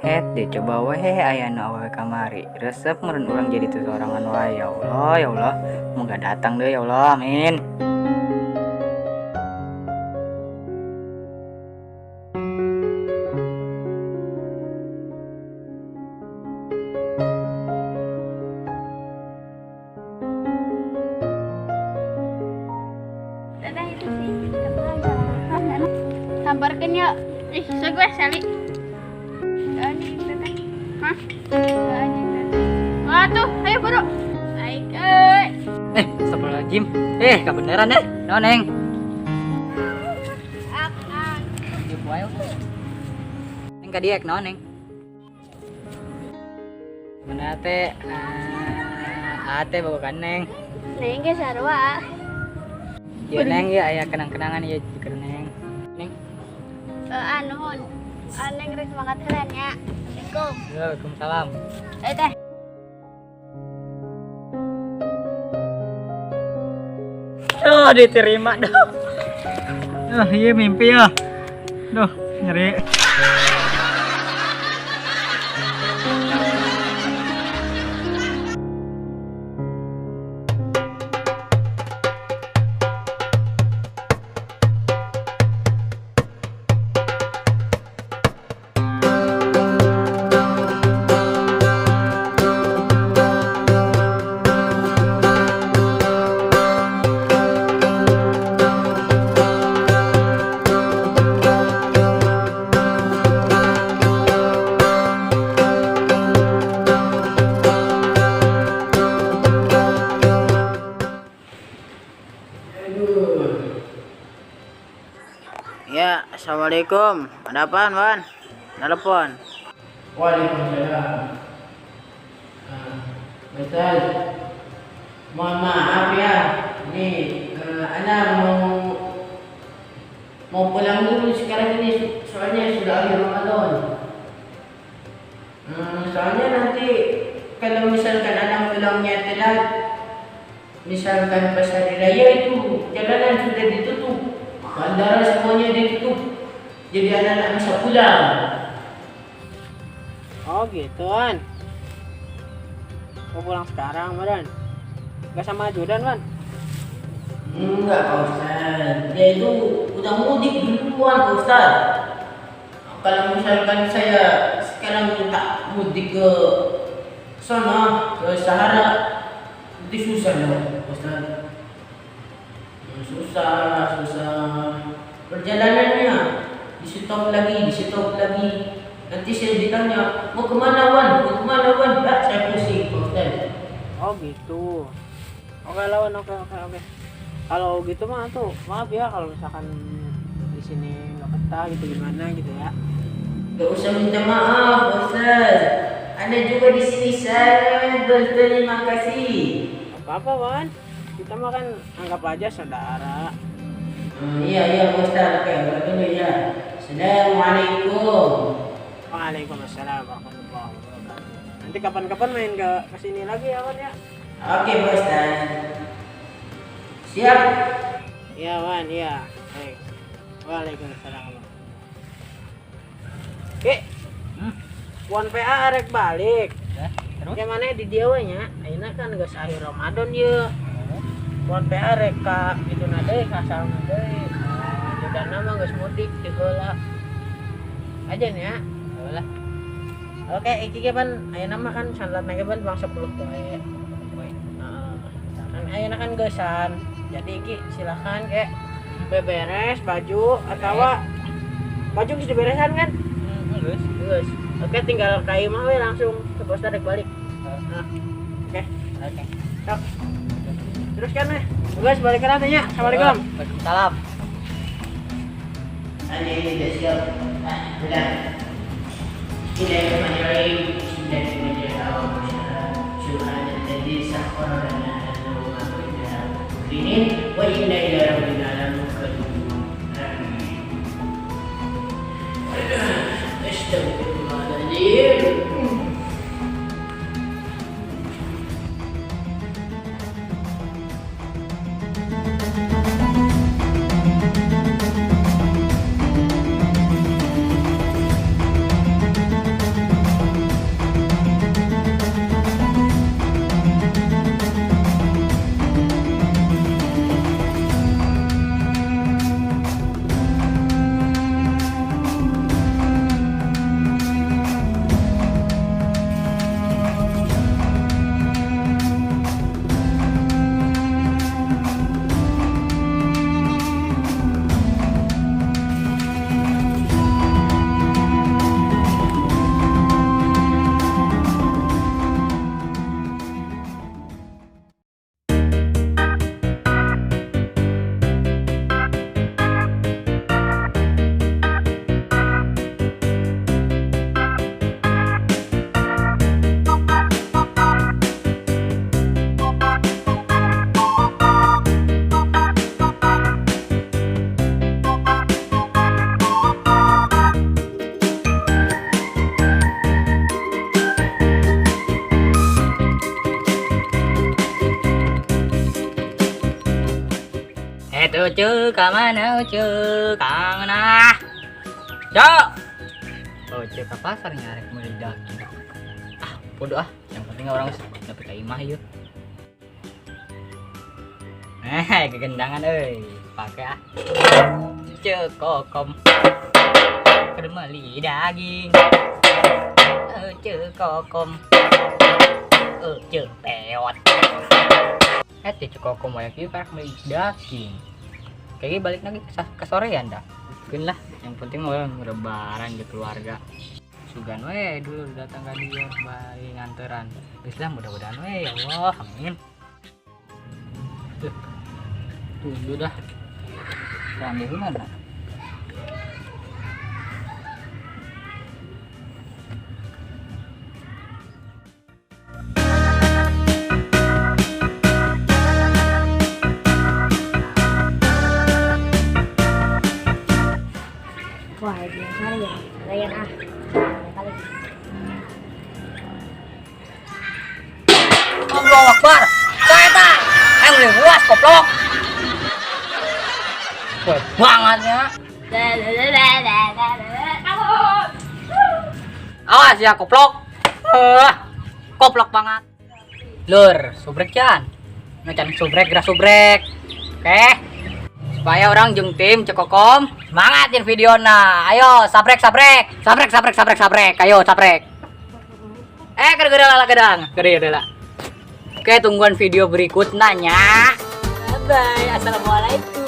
Het coba weh aya nu awewe kamari. Resep meureun urang jadi teu sorangan wae, ya Allah, ya Allah. Moga datang deh ya Allah, amin. Teteh itu sih. Sambarkeun yuk. Ih, so gue Sally. Anjing teteh. Hah? Anjing teteh. Wah tuh, ayo buru. Baik, euy. Astagfirullahaladzim. Kebeneran deh. No, Neng. Ak. Neng ka diek naon, Neng? Mana teh? Ate bawa kan, Neng. Neng ge sarua. Ya, Neng, ya aya kenang-kenangan ya jika Neng. Neng. Nuhun. Neng rek semangat heula nya. Assalamualaikum. Waalaikumsalam. Eh teh. Oh, diterima dong. Oh, iya mimpi ya. Duh, nyeri. Ya, assalamualaikum. Ada apaan, Wan? Telepon. Waalaikumsalam. Ustaz, mohon maaf ya. Ini Ana mau pulang dulu sekarang ini, soalnya sudah akhir Ramadan. Soalnya nanti kalau misalkan Ana pulangnya telat, misalkan pas hari raya itu jalanan sudah ditutup, bandara semuanya ditutup, jadi Ana nggak bisa pulang. Oh gitu, Wan. Mau pulang sekarang, Wan? Gak sama ajudan, Wan? Enggak, Pak Ustaz. Dia itu udah mudik duluan, Pak Ustaz. Kalau misalkan saya sekarang minta mudik ke sana, ke Sahara, itu susah loh, Pak Ustaz. Susah, susah. Perjalanannya di stop lagi, di stop lagi. Nanti saya ditanya, mau kemana Wan? Mau kemana Wan? Ah, saya pusing, Pak Ustaz. Oh gitu. Oke lah, Wan. Oke. Kalau gitu mah tuh, maaf ya kalau misalkan di sini nggak betah gitu gimana gitu ya. Gak usah minta maaf, Pak Ustaz. Anda juga di sini sangat berterima kasih. Apa-apa, Wan. Kita mah kan anggap aja saudara. Iya, Pak Ustaz. Oke, udah dulu ya. Assalamualaikum. Waalaikumsalam warahmatullahi wabarakatuh. Nanti kapan-kapan main ke sini lagi ya, Wan ya. Oke, Pak Ustaz. Siap. Iya, Wan, iya. Baik. Waalaikumsalam. Oke. Wan PA arek balik. Ya, terus? Ya mana di dieu we nya? Ayeuna kan geus akhir Ramadan ye. Wan PA rek ka itu na deui, ka sauna deui. Jadana mah geus mudik ti heula. Aja nya. Lah. Oke, iki ge pan ayeuna mah kan sandatna ge pan bang 10 poe. Heeh. Kan ayeuna kan geusan. Jadi iki silakan ke beberes baju atau baju geus diberesan kan? Geus. Geus. Oke, tinggal ka imah we langsung ke pos rek balik. Nah. Oke. Oke. Sok. Terus kan nih. Geus balik ke nya. Assalamualaikum. Waalaikumsalam. Anda ini sudah siap. Ah, sudah. Bismillahirrahmanirrahim. Bismillahirrahmanirrahim. Subhanalladzi sakhkhara lana hadza wa ma kunna muqrinin wa inna ila rabbina lamunqalibun. Amin. Astagfirullahaladzim. Ucu, ka mana Ucu? Kangen ah. Cok. Ucu ke pasar nyarek meuli daging. Ah, bodoh ah. Yang penting urang nepi ka imah ieu. Eh, kegendangan euy. Pakai ah. Ceu Kokom. Keur meuli daging. Ceu Kokom. Ceu peot. Eh, teh Ceu Kokom aya kieu karek meuli daging. Kayaknya balik lagi ke sorean dah. Mungkin lah, yang penting urang lebaran di keluarga. Sugan we dulu datang ke dia bari nganteran. Geus lah, mudah-mudahan we ya Allah, amin. Tuh. Tunggu dah. Ambil mana? Wah, biasa ya. Layan ah. Kali. Allahu Akbar. Saya meuli buas koplok. Wah, banget ya. Awas ya koplok. Koplok banget. Lur, subrek jan. Ngecan subrek gerak subrek. Oke. Supaya urang jeung tim Ceu Kokom semangatin videona. Ayo sabrek sabrek. Sabrek sabrek sabrek sabrek. Ayo sabrek. Gede lah gedang. Gede lah. Oke, tungguan video berikutnya nya. Bye bye. Assalamualaikum.